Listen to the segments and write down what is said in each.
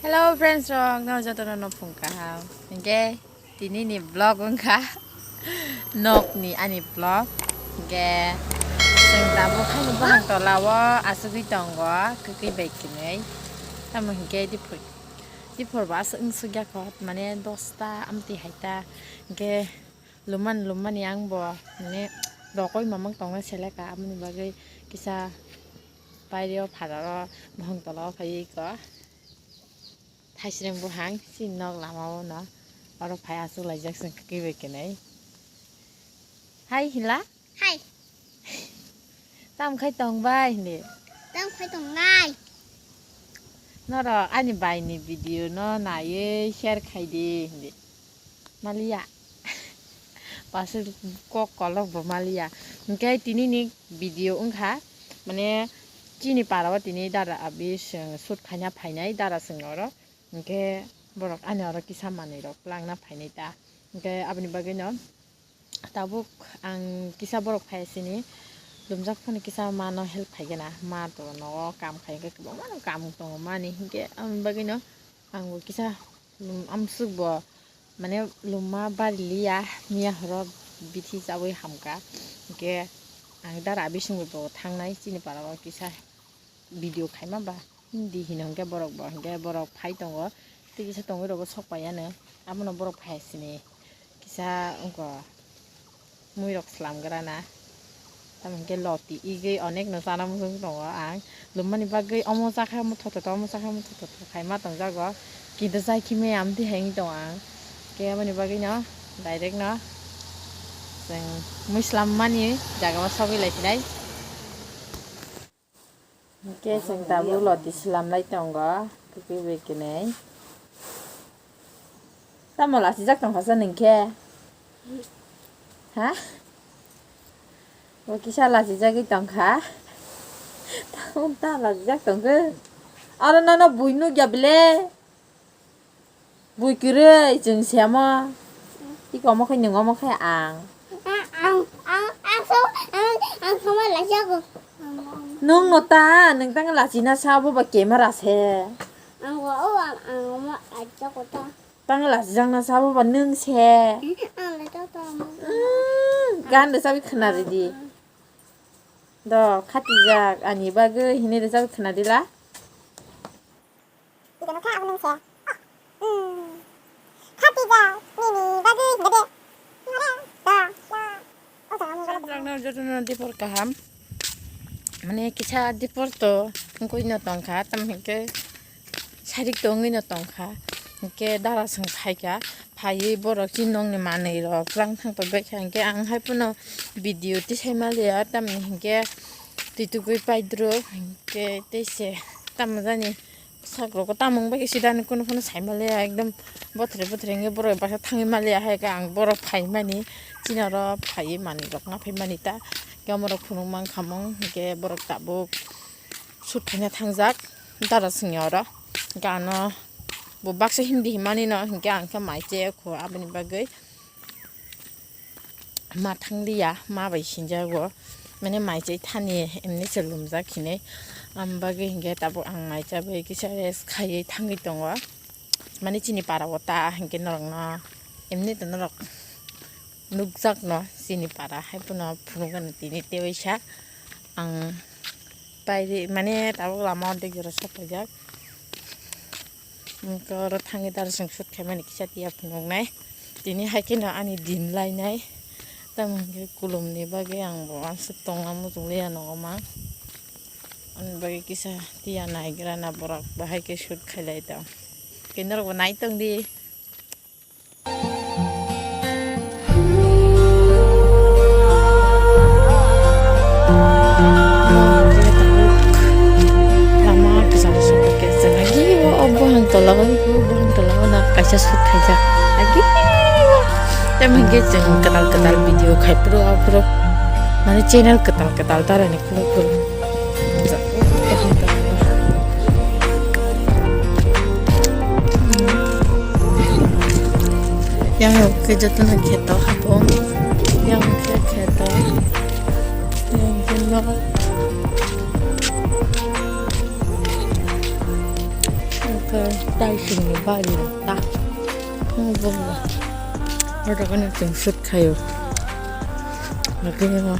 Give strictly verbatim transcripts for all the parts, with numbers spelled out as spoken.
Hello friends rok, no jotono no phung kaham. Hingke tini ni vlog wngkha nok ni ani vlog. Hingke chwng tabuk haino bahang tola o asugwi tongo kwkwi bai kwnwi. Tamo hingke diphoi diphor bo aswk wng sukya kho mane dosta amtwi hai ta. Hingke luman lumani ang bo mane rokoi mamang tongna seleka aboni bagwi kisa paireo phararo bohong tola o phaiwi ko thaisreng buhang chini nok lama o no oro phai aswk laijak chwng kwkwi bai kwnwi. Hai hila. Hai. Tam khai tong bai hindi. Tam khai tong nai. Norok ani bai ni video no naiwi share khai di hindi. Maliya. Pasuk kok kolok bo maliya. Hingke tini ni video wngkha, mane chini para o tini dara abi chwng shoot khaina phainai dara chwng oro. Hingke borok ani oro kisa manwi rok langna phainai ta. Hingke aboni bagwi no tabuk ang kisa borok phai sini lumjak phano kisa ma no help khai gana. Ma to nogo kam khai hingke kwbangma no kam tongo mani hingke aboni bagwi no ang bo kisa lum-, amsuk bo mane luma bari liya, miya horo bithi chawi hamka. Hingke ang dara bising bo thangnai chini para o kisa video khaima ba hindi hino hingke borok bo hingke borok phai tongo tei kisa tongwi rogo sok pai ano abono borok phai sini kisa wngkha. Mui rok slam gra na. Tamo hingke loti igwi onek no chana muchung tongo ang. Lumani bagwi omo chakha omo thothoto, omo chakha omo thothoto khai ma tongjago. Kinto chai khime amtwi hai wng tongo ang. Khe aboni bagwi no direct no chwng mui slam mani jaga o sogwi lai phinai. Hingke chwng tabuk loti slam lai tongo, kwkwi bai kwnwi. Tamo lachijak tongkha sa nwng khe? Ha? Bo kisa lachijagwi tongkha. Tamo ta lachijak tongkhe? Aro nono bui nukya bile? Bui kwrwi chwng siyamo. Tiko omo khai nwng omo khai ang. Ang, ang, ang, ang so, ang, ang so ma lajago. Nwng no ta, nwng tang lachina sa bo ba camera se. Ang wa o ang, ang omo lajago ta. Tang lachijak na sa bo ba nwng se. Ang lajago ta. Mm, gan de sabi khna ridi. Do, khatijak ani bagwi hini de sabi khna dila. Ida nokha abo nung se. Hmm. Khati ja, nini bagwi hinga de. Hinga de. Da, da. O jaga mung gana. Jotono dipor kaham. Mane kisa dipor to wngwi no tongkha, tam hinkhe sarik to wngwi no tongkha. Hinkhe dara song phaikha. Phaiwi borok chini nokni manwi rok rang thang pai baikha, hinkhe ang hai phano video tisai maliya, tamni hinkhe twi tugwi paidruk, hinkhe teise tamo jani sak rok tamo wng bai khe sidani kunu phano sai maliya, ekdom bothre bothre hinkhe borok baksa thangwi maliya, hai khe ang borok phaimani chini oro phaiwi manwi rok ma phaimani ta, hinkhe omo rok phunuk mankha mung, hinkhe borok tabuk shoot khaina thangjak dara songya oro, hinkhe ano. Bo baksa hindi himani no hinkhe ang khe mai chaya kho aboni bagwi ma thangliya, ma bai sinjago, mane mai chai thani emni se lumjak hinwi. Am bagwi hinkhe tabuk ang mai chabai kisa rest khaiwi thangwi tongo, mane chini para o ta hinkhe norokno emni to norok nukjakno chini para hai phano phunukgani tini tewaisa ang pairi mane tabuk lama o degero sok paijak. Wngkha oro thangwi dara song shoot khaimani kisa tiya phunuknai. Tini hai kheno ani din lainai. Tamo hwnkhe kulumni bagwi ang bo uansuk tongna muchungliya nogo ma. Ani bagwi kisa tiya naigra na borok bahai khe shoot khailai tong. Khe norokbo nai tongdi. Lama kisa kisa khe chwng agi o, o buhang tola o, o buhang tola o na kaisa shoot khaijak. Agi o. Tamo hinkhe chwng kwtal kwtal video khai phuru aphuru mane channel kwtal kwtal tarani phuru phuru. Yang khe jotono kheto hapo. Yang khe kheto. Yang khe no. Darsingni bari ta. Oro kano chwng shoot khaio. Lagino.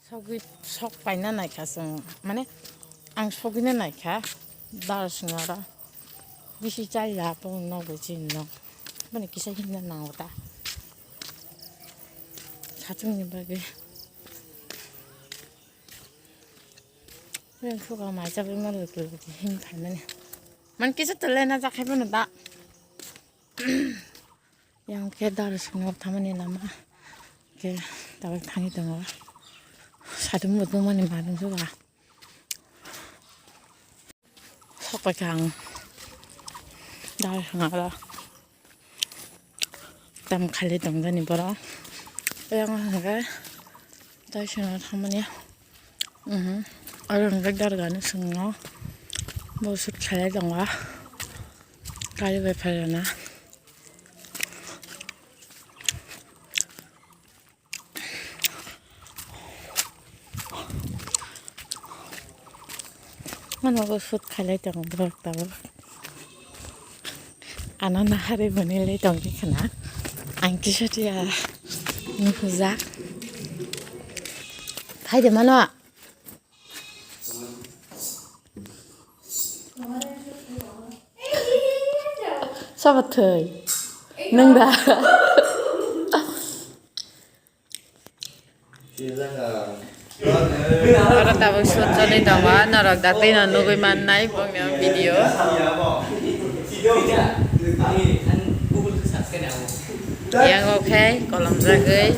Sogwi sok paina naikha chwng. Mane ang sogwino naikha. Darsing oro. Bisi chaya to no bujino. Mane kisa hinna nango ta. Sachungni bagwi. Yang suka mai chapli ma lwk lwk hin phaimani. Man kisa tole na jakhai bono da. Yang khe Darsingno thamani lama. Khe tabuk thangwi tongo. Sadum bo tongmani ma dong suka. Sok paikha ang. Darsing aro. Tam khailai tong jani borok. Yang hwnkhe Darsingno thamani. Mhm. Aro hwnkhe Dargani swngo. Bo shoot khailai tongo. Gari bai phairana. Mano go shoot khailai tongo borok tabuk. Ano naharwi mwnwi lai tongkhe khna. Ang kisa tiya nuhujak. Phaide mano. Sobo thwi. Nwng da. Oro tabuk shoot choli tongo, norok da twi no nugwi mannai bongni o video. Yang o khe kolom jagwi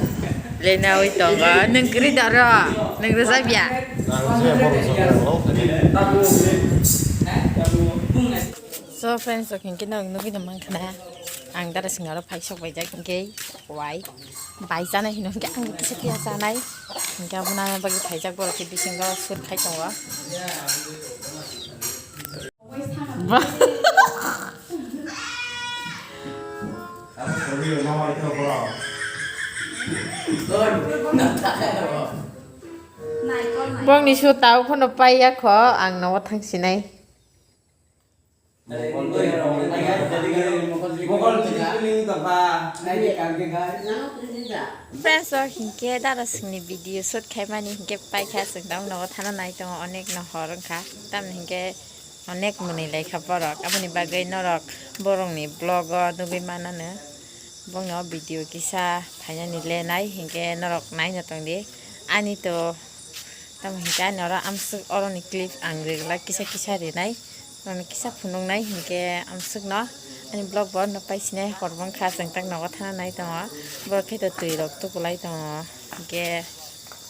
lenaui tongo. Nwng kwrwi da oro? Nwng rwjak ya? So friends, ok, hinkhe norok nugwi no mankha na, ang Darsing oro phai sok baijak hinkhe wai bai chana hino hinkhe ang kisa kisa chanai hinkhe abo nana bagwi phaijak borok khe bisingo shoot khai tongo. Ba. Bongni shoot tao phano paiya kho, ang nogo thangsinai. Friends, o hinkhe Darsingni video shoot khaimani hinkhe paikha, chwng tamo nogo thana nai tongo, onek no hor wngkha, tamni hinkhe onek mwnwi laikha borok, aboni bagwi norok borokni vlog o nugwi manano. Bongni o video kisa phainani le nai hinkhe norok naina tongdi. Ani to tamo hinkhe ani oro amswk oroni clip ang ri glak kisa kisa rinai. Oroni kisa phunuknai hinkhe amswkno ani vlog bo no paisinai hor bangkha chwng tak nogo thana nai tongo. Borok khe to twi rok tukulai tongo hinkhe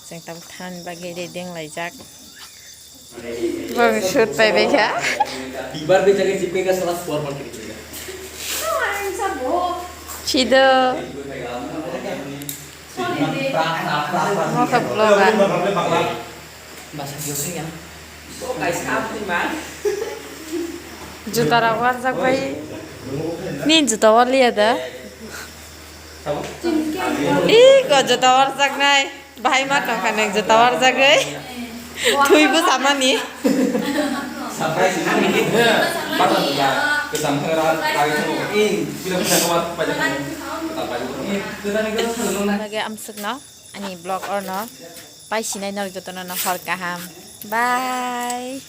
chwng tabuk thanani bagwi ready wnglaijak. Bong shoot paibai kha. Bibar bai jaga jipkai ka sala suar man kiri kiri. Chido. Mokha vlog ah. Juta rok warjak bai. Ni juta warliya da. Ih, ko juta warjaknai. Bahai ma tongkha nwng juta warjagwi. Thwi bwsamani. Lage amswkno ani vlog orno paisinai norok jotono no hor kaham. Bye.